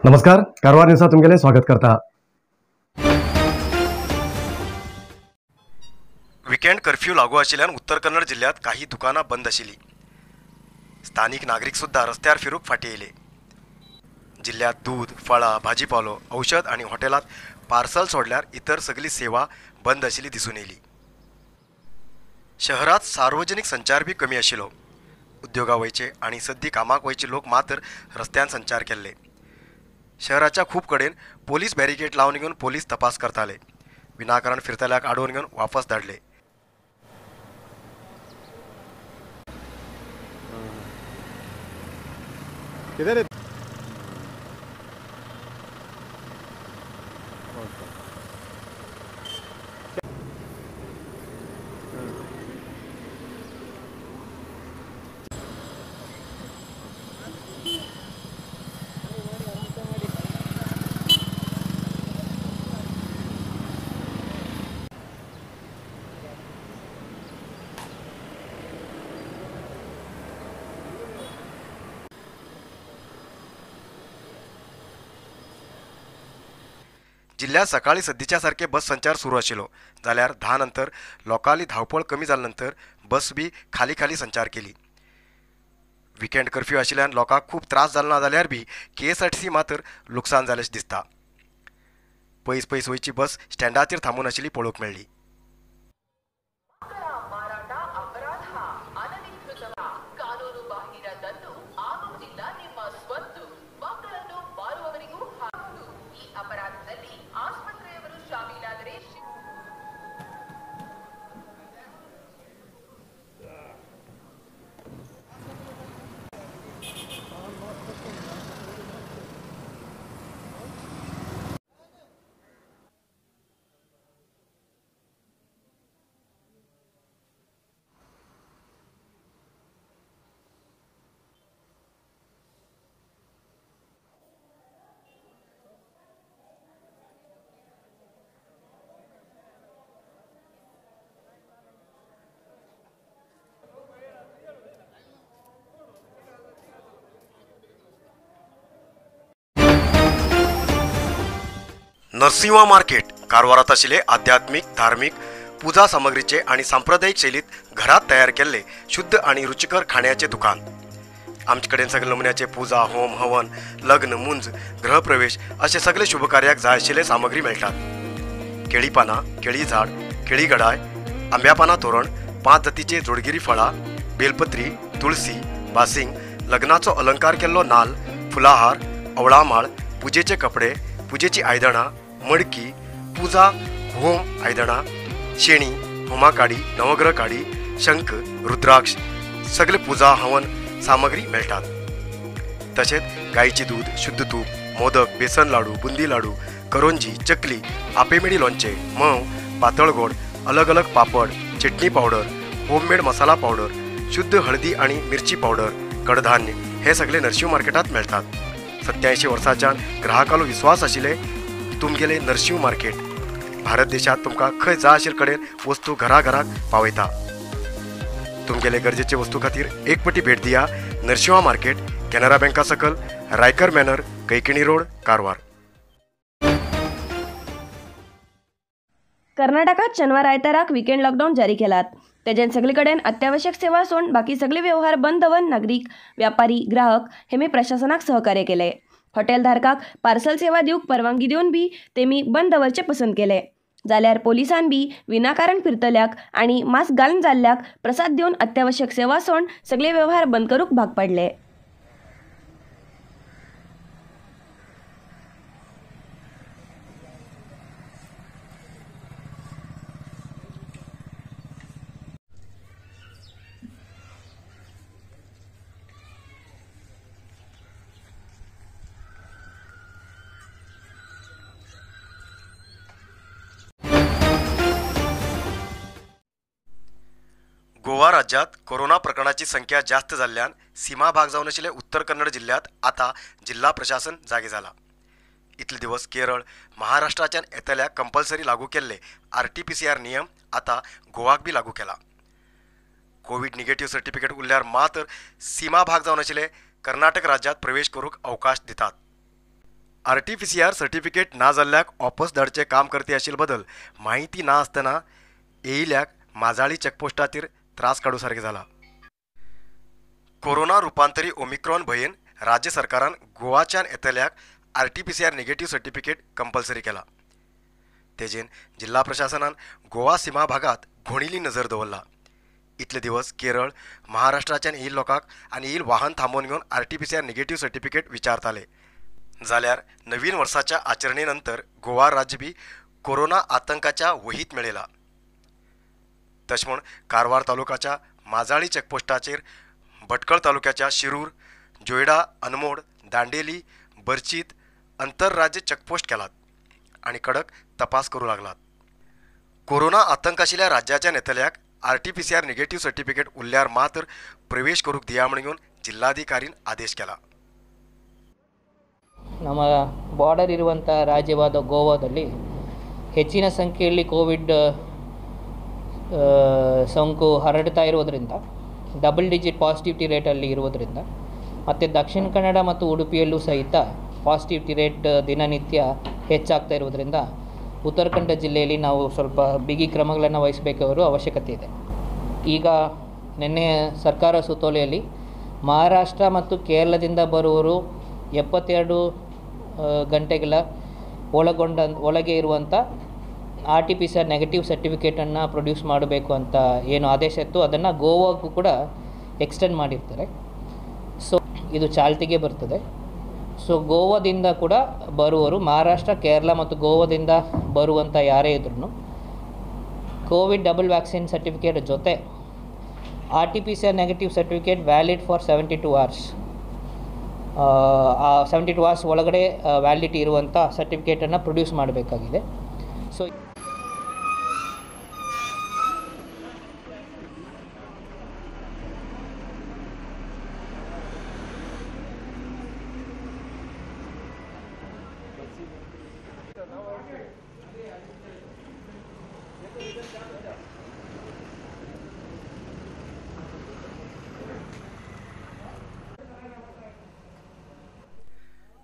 नमस्कार, कारवार न्यूजात तुमगेलें स्वागत करता। विकेंड कर्फ्यू लागू आशिल्ल्यान उत्तर कन्नड जिल्ह्यात काही दुकानां बंद आशिल्ली। स्थानिक नागरीक सुद्धा रस्त्यार फिरूंक फाटीं येयले। जिल्ह्यात दूद, फळां, भाजीपालो, औषध आनी हॉटेलांत पार्सल सोडल्यार इतर सगळी सेवा बंद आशिल्ली दिसून येयली। शहरात सार्वजनिक संचार बी कमी आशिल्लो। उद्योगा वयचे आनी सद्दी कामाक वयचे लोक मात्र रस्त्यान संचार केल्ले। शहराच्या खूब कडेन पोलीस बॅरिकेड लावन घेवन पोलीस तपास करताले। विनाकारण फिरतल्याक आडोवन घेवन वापस धाडले। किधर है? जिल्ह्यात सकाळी सद्दीच्या सारखे बस संचार सुरू आशिल्लो, जाल्यार 10 नंतर लोकांली धांवपळ कमी जाल्या नंतर बस बी खाली खाली संचार केली। विकेंड कर्फ्यू आशिल्ल्यान लोकांक खूब त्रास जालो ना जाल्यार बी KSRTC मात्र लुकसाण जालें दिसता। पयस पयस वयची बस स्टँडाचेर थांबून आशिल्ली पळोवंक मेळ्ळी। नरसिंहा मार्केट कारवारात आशिल्ले आध्यात्मिक, धार्मिक पूजा सामग्रीचे आणि सांप्रदायिक शैलीत घरात तयार केल्ले शुद्ध आणि रुचिकर खाण्याचे दुकान। आमचे कडेन सगळे नमुन्याचे पूजा, होम, हवन, लग्न, मुंज, गृहप्रवेश असे सगळे शुभकार्याक जाय आशिल्ले सामग्री मेळटात। केळी पानां, केळी झाड, केळी गडाय, आंब्या पानां तोरण, 5 जातीचे जोडगिरी फळां, बेलपत्री, तुळसी, बासिंग, लग्नाचो अलंकार केल्लो नाल, फुलाहार, अवळामाळ, पुजेचे कपडे, पुजेची आयदनां, मडकी, पूजा होम आयदनां, शेणी, होमाकाडी, नवग्रह काडी, शंख, रुद्राक्ष सगळे पूजा हवन सामग्री मेळटात। तशेंच गायचे दूध, शुद्ध तूप, मोदक, बेसन लाडू, बुंदी लाडू, करोंजी, चकली, आपेमेडी लोणचें, म्होंव, पातळ गोड, अलग अलग पापड, चटणी पावडर, होममेड मसाला पावडर, शुद्ध हळदी आणि मिरची पावडर, कडधान्य हे सगळे नरशिंव मार्केटात मेळटात। 87 वर्सांच्यान ग्राहकालो विश्वास आशिल्ले तुमगेले नरशिंव मार्केट भारत देशात तुमकां खंय जाय आशिल्ले कडेन वस्तू घरा घराक पावयता। तुमगेले गरजेचे वस्तू खातीर एक पटी भेट दिया नरशिंहा मार्केट, कॅनरा बँका सकल, रायकर मॅनर, कैकिणी रोड, कारवार। कर्नाटकात शनिवार आयताराक विकेंड लॉकडाऊन जारी केलात। तेजेन सगळे कडेन अत्यावश्यक सेवा सोडून बाकी सगळे व्यवहार बंद दवरून नागरीक, व्यापारी, ग्राहक हेमी प्रशासनाक सहकार्य केले। हॉटेल धारकाक पार्सल सेवा दिवंक परवानगी दिवन बी तेमी बंद दवरचे पसंत केले। जाल्यार पोलिसान बी विनाकारण फिरतल्याक आनी मास्क घालून जाल्ल्याक प्रसाद दिवन अत्यावश्यक सेवा सोडून सगळे व्यवहार बंद करूंक भाग पाडले। गोवा राज्यात कोरोना प्रकरणाची संख्या जास्त जाल्ल्यान सीमा भाग जावन आशिल्ले उत्तर कन्नड जिल्ह्यात आता जिल्हा प्रशासन जागे जाला। इतले दिवस केरळ, महाराष्ट्राच्यान येतल्या कंपल्सरी लागू केल्ले RT-PCR नियम आता गोवाक बी लागू केला। कोविड निगेटिव्ह सर्टिफिकेट उरल्यार मात्र सीमा भाग जावन आशिल्ले कर्नाटक राज्यात प्रवेश करूंक अवकाश दितात। RTPCR certificate ना जाल्ल्याक ऑफस धाडचें काम करती आशिल्ले बदल माहिती ना आसतना येयल्याक माजाळी चेकपोस्टाचेर त्रास काडू सारकें जाला. कोरोना रुपांतरी ओमिक्रॉन भंयेन राज्य सरकारान गोवाच्यान येतल्याक आरटीपीसीआर निगेटिव्ह सर्टिफिकेट कंपल्सरी केला. तेजेन जिल्हा प्रशासनान गोवा सीमा भागात घोणिली नजर दवरला. इतले दिवस केरळ महाराष्ट्राच्यान येईल लोकांक आनी येईल वाहन थांबोवन घेवन आरटीपीसीआर निगेटिव्ह सर्टिफिकेट विचारताले. जाल्यार नवीन वर्साच्या आचरणे नंतर गोवा राज्य बी कोरोना आतंकाच्या वहीत मेळयला. तशें म्हूण कारवार तालुकाच्या माजाळी चेकपोस्टाचेर भटकळ तालुक्याच्या शिरूर, जोयडा, अनमोड, दांडेली, बर्चीत अंतरराज्य चेकपोस्ट केलात आनी कडक तपास करूं लागलात. कोरोना आतंक आशिल्ल्या राज्याच्या नेतल्याक आरटीपीसीआर निगेटिव्ह सर्टिफिकेट उरल्यार मात्र प्रवेश करूंक दिया म्हणून जिल्हाधिकारीन आदेश केला. ನಮ್ಮ ಬಾರ್ಡರ್ ಇರುವಂಥ ರಾಜ್ಯವಾದ ಗೋವಾದಲ್ಲಿ ಹೆಚ್ಚಿನ ಸಂಖ್ಯೆಯಲ್ಲಿ ಕೋವಿಡ್ ಸೋಂಕು ಹರಡ್ತಾ ಇರೋದರಿಂದ, ಡಬಲ್ ಡಿಜಿಟ್ ಪಾಸಿಟಿವಿಟಿ ರೇಟಲ್ಲಿ ಇರುವುದರಿಂದ, ಮತ್ತು ದಕ್ಷಿಣ ಕನ್ನಡ ಮತ್ತು ಉಡುಪಿಯಲ್ಲೂ ಸಹಿತ ಪಾಸಿಟಿವಿಟಿ ರೇಟ್ ದಿನನಿತ್ಯ ಹೆಚ್ಚಾಗ್ತಾ ಇರುವುದರಿಂದ ಉತ್ತರ ಕನ್ನಡ ಜಿಲ್ಲೆಯಲ್ಲಿ ನಾವು ಸ್ವಲ್ಪ ಬಿಗಿ ಕ್ರಮಗಳನ್ನು ವಹಿಸಬೇಕಾಗಿರೋ ಅವಶ್ಯಕತೆ ಇದೆ. ಈಗ ನಿನ್ನೆ ಸರ್ಕಾರ ಸುತ್ತೋಲೆಯಲ್ಲಿ ಮಹಾರಾಷ್ಟ್ರ ಮತ್ತು ಕೇರಳದಿಂದ ಬರುವವರು 72 ಗಂಟೆಗಳ ಒಳಗೆ ಇರುವಂಥ RTPCR negative ಸರ್ಟಿಫಿಕೇಟನ್ನು ಪ್ರೊಡ್ಯೂಸ್ ಮಾಡಬೇಕು ಅಂತ ಏನು ಆದೇಶ ಇತ್ತು ಅದನ್ನು ಗೋವಾಕ್ಕೂ ಕೂಡ ಎಕ್ಸ್ಟೆಂಡ್ ಮಾಡಿರ್ತಾರೆ. ಸೊ ಇದು ಚಾಲ್ತಿಗೆ ಬರ್ತದೆ. ಸೊ ಗೋವಾದಿಂದ ಕೂಡ ಬರುವವರು, ಮಹಾರಾಷ್ಟ್ರ, ಕೇರಳ ಮತ್ತು ಗೋವಾದಿಂದ ಬರುವಂಥ ಯಾರೇ ಇದ್ರೂ ಕೋವಿಡ್ ಡಬಲ್ ವ್ಯಾಕ್ಸಿನ್ ಸರ್ಟಿಫಿಕೇಟ್ ಜೊತೆ RTPCR negative certificate valid for 72 hours, ಆ 72 ಅವರ್ಸ್ ಒಳಗಡೆ ವ್ಯಾಲಿಡಿಟಿ ಇರುವಂಥ ಸರ್ಟಿಫಿಕೇಟನ್ನು ಪ್ರೊಡ್ಯೂಸ್ ಮಾಡಬೇಕಾಗಿದೆ. ಸೊ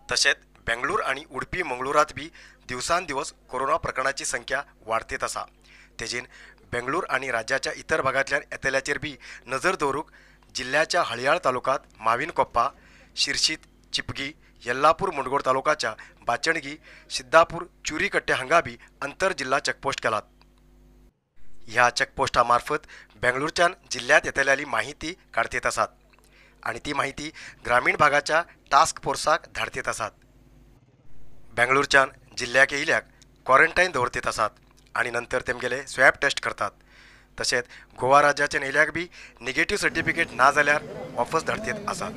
तशेंच बेंगळूर आनी उडपी मंगळूरात बी दिवसान दिवस कोरोना प्रकरणाची संख्या वाडतीत आसा. तेजेन बेंगळूर आनी राज्याच्या इतर भागांतल्यान येतल्याचेर बी नजर दवरूंक जिल्ल्याच्या हळयाळ तालुकांत माविनकोप्पा, शिरशीत, चिपगी, येल्लापूर मुंडगोड तालुकाच्या बाचणगी, सिद्धापूर, चुरीकट्टे हांगा बी अंतर जिल्हा चेकपोस्ट केलात. ह्या चेकपोस्टा मार्फत बेंगळूरच्यान जिल्ल्यांत येतल्याली माहिती काडतीत आसात आनी ती माहिती ग्रामीण भागाच्या टास्क फोर्साक धाडतीत आसात. बेंगळूरच्यान जिल्ल्याक येयल्याक क्वॉरंटायन दवरतीत आसात आनी नंतर तेमगेले स्वॅब टेस्ट करतात. तशेंच गोवा राज्याच्यान येयल्याक बी निगेटिव्ह सर्टिफिकेट ना जाल्यार ऑफस धाडतीत आसात.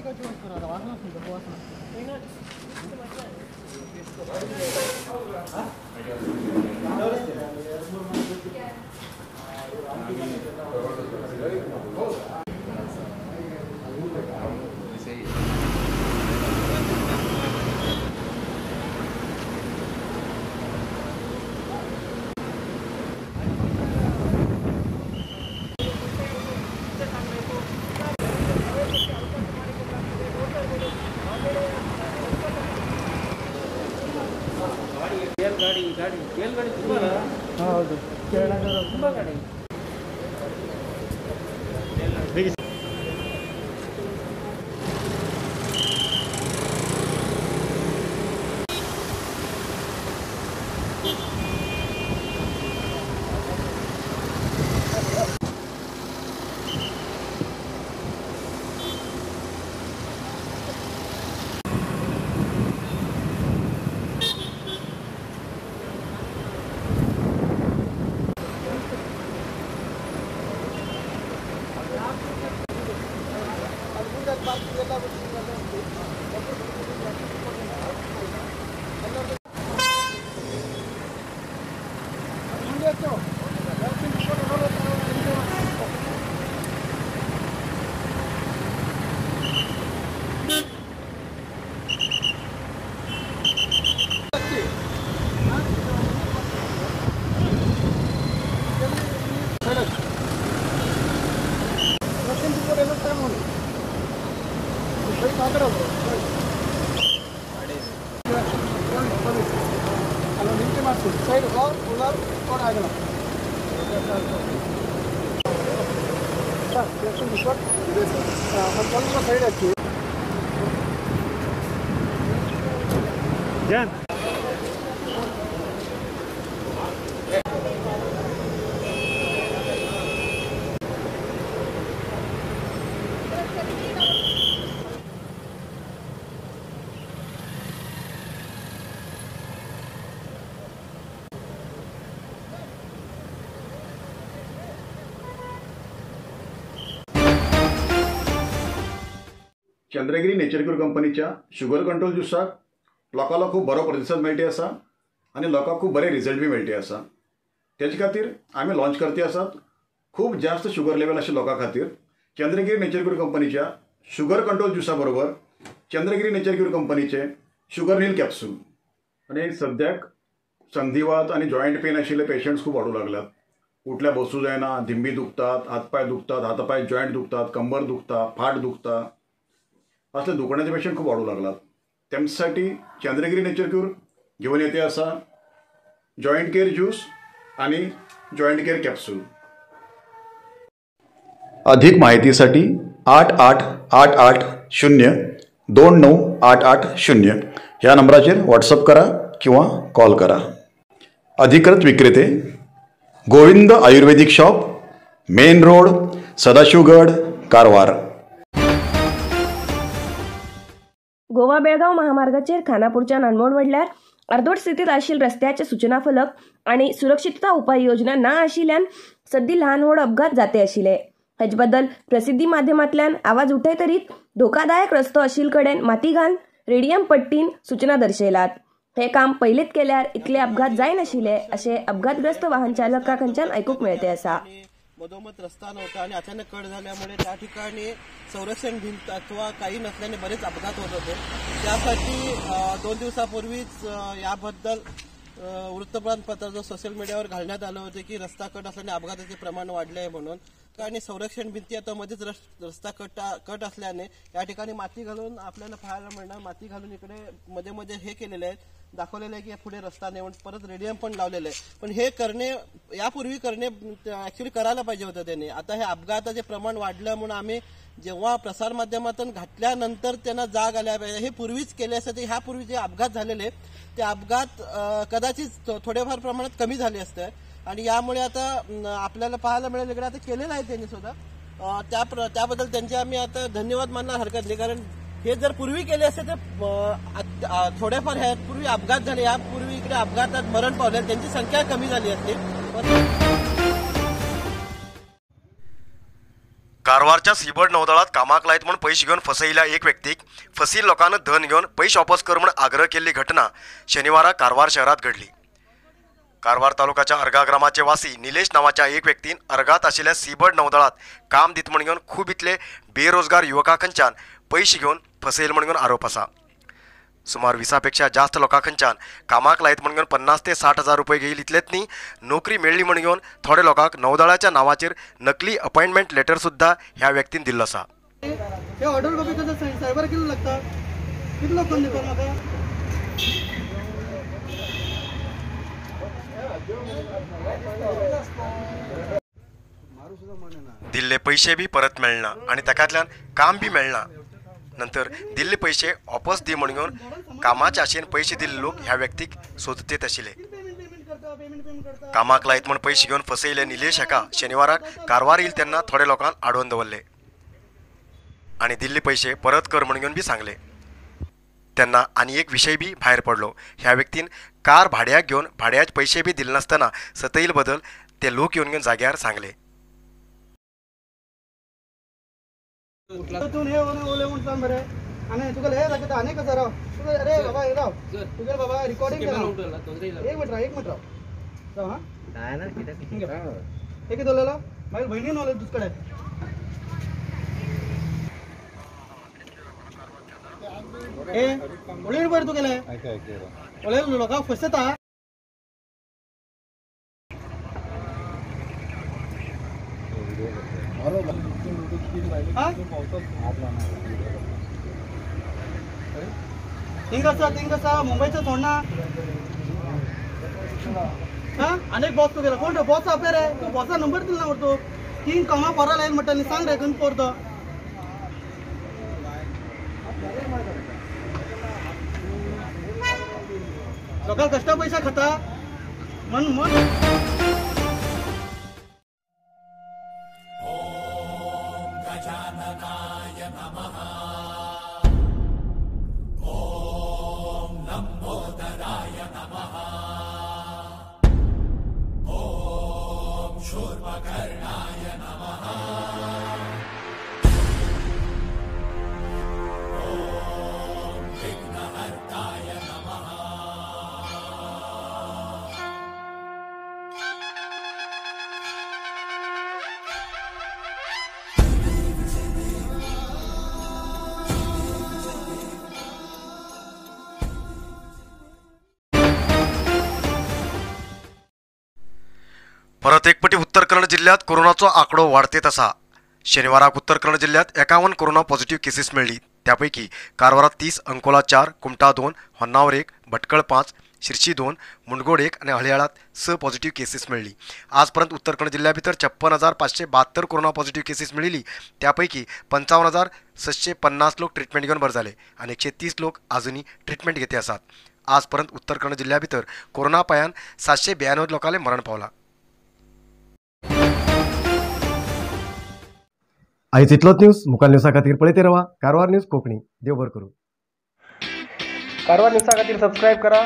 ಹೌದು, ತುಂಬ ಗಾಡಿ. चंद्रगिरी नेचर क्यूर कंपनीच्या शुगर कंट्रोल ज्युसाक लोकांलो खूब बरो प्रतिसाद मेळटी आसा आनी लोकांक खूब बरे रिजल्ट बी मेळटी आसा. तेजे खातीर आमी लॉन्च करते आसात खूब जास्त शुगर लेवल आशिल्ल्या लोकां खातीर चंद्रगिरी नेचर क्यूर कंपनीच्या शुगर कंट्रोल ज्युसा बरोबर चंद्रगिरी नेचर क्यूर कंपनीचे शुगर नील कॅप्सूल. आनी सद्याक संधिवात आनी जॉयंट पेन आशिल्ले पेशंट्स खूब वाडूंक लागल्यात. उठल्या बसूं जायना, धिंबी दुखतात, हातपांय दुखतात, हातापांय जॉयंट दुखतात, कंबर दुखता, फाट दुखता, असले दुखण्याचे पेशंट खूब वाडूंक लागलात. तेमसाठी चंद्रगिरी नेचर क्यूर घेवन येते आसा जॉयंट केअर ज्यूस आणि जॉयंट केअर कॅप्सूल. अधिक माहितीसाठी 8 8 8 8 0 2 9 8 8 0 ह्या नंबराचेर व्हॉट्सअप करा किंवा कॉल करा. अधिकृत विक्रेते Govind Ayurvedic shop, main road, Sadashivgad, Karwar. Goa Belgaum महामार्गाचेर खानापूरच्या नानमोड वडल्यार अर्दोट स्थितीत आशिल्ले रस्त्याचे सूचना फलक आनी सुरक्षितता उपाय योजना ना आशिल्ल्यान सद्दी ल्हान व्हड अपघात जाते आशिल्ले. हाचे बद्दल प्रसिद्धी माध्यमांतल्यान आवाज उठयतरीत धोकादायक रस्तो आशिल्ले कडेन माती घालून रेडियम पट्टीन सूचना दर्शयलात. हे काम पयलींच केल्यार इतले अपघात जायनाशिल्ले अशें अपघातग्रस्त वाहन चालका कडच्यान आयकूंक मेळते आसा. मधोमध रस्ता नव्हता आणि अचानक कट झाल्यामुळे त्या ठिकाणी संरक्षण भिंत अथवा काही नसल्याने बरेच अपघात होत होते. त्यासाठी 2 दिवसापूर्वीच याबद्दल वृत्तपत्र जो सोशल मीडियावर घालण्यात आलं होते की रस्ता कट असल्याने अपघाताचे प्रमाण वाढले आहे म्हणून. आणि संरक्षण भिंती आता मध्येच रस्ता कट असल्याने या ठिकाणी माती घालून आपल्याला पाहायला मिळणार. माती घालून इकडे मध्ये मध्ये हे केलेले आहेत, दाखवलेलं आहे की पुढे रस्ता नाही म्हणून परत रेडियम पण लावलेलं आहे. पण हे करणे यापूर्वी करणे ऍक्च्युली करायला पाहिजे होतं त्यांनी. आता हे अपघाताचे प्रमाण वाढलं म्हणून आम्ही जेव्हा प्रसारमाध्यमातून घातल्यानंतर त्यांना जाग आल्या पाहिजे. हे पूर्वीच केले असते. ह्यापूर्वी जे अपघात झालेले ते अपघात कदाचित थोडेफार प्रमाणात कमी झाले असते. आणि यामुळे आता आपल्याला पाहायला मिळेल इकडे आता केलेलं आहे त्यांनी सुद्धा, त्याबद्दल त्यांचे आम्ही आता धन्यवाद मानणार हरकत नाही. कारण हे जर पूर्वी केले असते तर थोडेफार ह्यापूर्वी अपघात झाले, यापूर्वी इकडे अपघातात मरण पावले त्यांची संख्या कमी झाली असते. कारवारच्या सीबर्ड नौदळात कामाक लायत म्हूण पयशे घेवन फसयिल्ल्या एक व्यक्तीक फसील लोकांनी धन घेवन पयशे वापस कर म्हूण आग्रह केल्ली घटना शनिवारा कारवार शहरात घडली. कारवार तालुक्याच्या अर्गा ग्रामाचे वासी निलेश नावाच्या एक व्यक्तीन अर्गात आशिल्ल्या सीबर्ड नौदळात काम दित म्हूण घेवन खूब इतले बेरोजगार युवकां खंयच्यान पयशे घेवन फसयल म्हूण घेवन आरोप आसा. सुमार 20 पेक्षा जास्त लोकां खंयच्यान कामाक लायत म्हूण घेवन 50 ते 60 हजार रुपये घेईल इतलेच न्ही, नोकरी मेळ्ळी म्हूण घेवन थोडे लोकांक नौदळाच्या नांवाचेर नकली अपॉयंटमेंट लेटर सुद्दां ह्या व्यक्तीन दिल्लो आसा. हे ऑर्डर कॉपी कसं सायबर कितलो लागता, कितलो फोन दिता म्हाका? दिल्ले पैसे बी परत मेळना आनी ताकांतल्यान काम बी मेळना. नंतर दिल्ले पैसे वापस दी म्हूण घेवन कामाच्या आशेन पैसे दिल्ले लोक ह्या व्यक्तीक सोदतेत आशिल्ले. कामाक लायत म्हूण पैसे घेवन फसयिल्ले निलेश हाका शनिवाराक कारवार येईल तेन्ना थोडे लोकांक आडोवन दवरले आनी दिल्ले पैसे परत कर म्हूण घेवन बी सांगले. तेन्ना आनी एक विशय बी भायर पडलो. ह्या व्यक्तीन कार भाड्याक घेवन भाड्याचे पैसे बी दिले नासतना सतईल बदल ते लोक येवन घेवन जाग्यार सांगले. तूं हे उलय म्हूण सांग बरें आनी तुका हे दाखयता आनी कसो राव अरे बाबा राव तुगेले बाबा रिकॉर्डिंग एक मिनट राव, एक मिनट राव राव हां एक दवरलेलो मागीर भयणीन उलय तुज कडेन. ए उलय बरें तुगेले उलय लोकांक फसयता. थिंग आसा, थिंग आसा, मुंबयचो सोडना. हां आनी एक बॉस तुगेलो कोण रे बॉस आपय रे तूं बॉसा नंबर दिला ना मरे तूं 3 कामां परा लायन म्हणटा न्ही सांग रे खंय पोर तो लोकांक कश्टा पयशा खाता मन मन. परत एक पटी उत्तर कन्नड जिल्ह्यात कोरोनाचो आंकडो वाडतेत आसा. शनिवाराक उत्तर कन्नड जिल्ह्यात 51 कोरोना पॉझिटिव्ह केसीस मेळ्ळी. त्यापैकी कारवारात 30, अंकोला 4, कुमठा 2, होन्नावर 1, भटकळ 5, शिरशी 2, मुंडगोड 1 आनी हळयाळात 6 पॉझिटिव्ह केसीस मेळ्ळी. आजपर्यंत उत्तर कन्नड जिल्ह्या भितर 56,572 कोरोना पॉझिटिव्ह केसीस मेळिल्ली. त्यापैकी 55,650 लोक ट्रिटमेंट घेवन बरे जाले आनी 130 लोक आजुनूय ट्रिटमेंट घेते आसात. आजपर्यंत उत्तर कन्नड जिल्ह्या भितर कोरोना पायान 792 लोकांले मरण पावला. आयज इतलोच न्यूज. मुखार न्यूजा खातीर पळयत रावा कारवार न्यूज कोंकणी. देव बरें करूं. कारवार न्यूजा खातीर सबस्क्रायब करा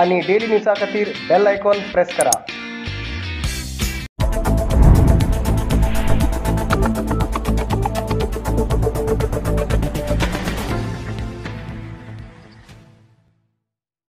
आणि डेली न्यूजा खातीर बेल आयकॉन प्रेस करा.